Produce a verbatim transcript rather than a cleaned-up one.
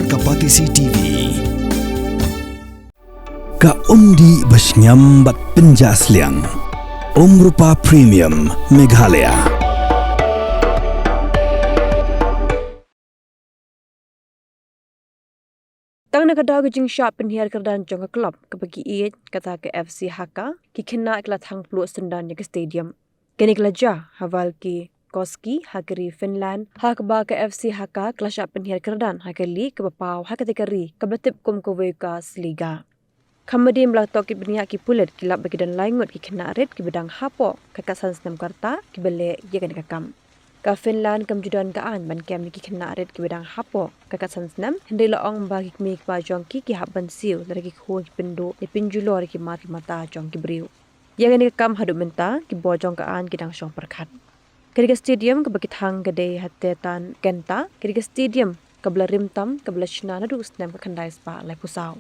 Ka Batesi T V. Ka umdih ba shngiam bad pynjah sliang. Umrupa Premium Meghalaya. Tang na ka daw ka jingshah pynhiar kyrdan jong ka club kaba ki ïeit kata ka F C Haka, ki khynnah ki la thang pluh syndon ïa ka stadium. Kane ka la jia ha Valkeakoski ha ka ri Finland, ha kaba ka F C Haka ka la shah pynhiar kyrdan ha ka league kaba paw ha kata ka ri kaba tip kum ka Veikkausliiga. Kham hadien ba la tohkit bniah ki pulit, ki lap ba ki don lai ngut ki khynnah rit kiba dang hapoh ka khatsan snem ka rta kiba leh ïa kane ka kam. Ka Finland kam ju don ka aiñ ban kem ïa ki khynnah rit kiba dang hapoh ka khatsan snem, hynrei la ong ba ki kmie ki kpa jong ki ki hap ban siew lada ki khun ki pynduh ne pynjulor ïa ki mar ki mata jong ki briew. Ïa kane ka kam haduh mynta ki bor jong ka aiñ ki dang shong pyrkhat. Kane ka stadium kaba ki thang ka dei ha Tetan Genta, kane ka stadium kaba la rim tam kaba la shna naduh u snem ka khyndai spah laiphew saw.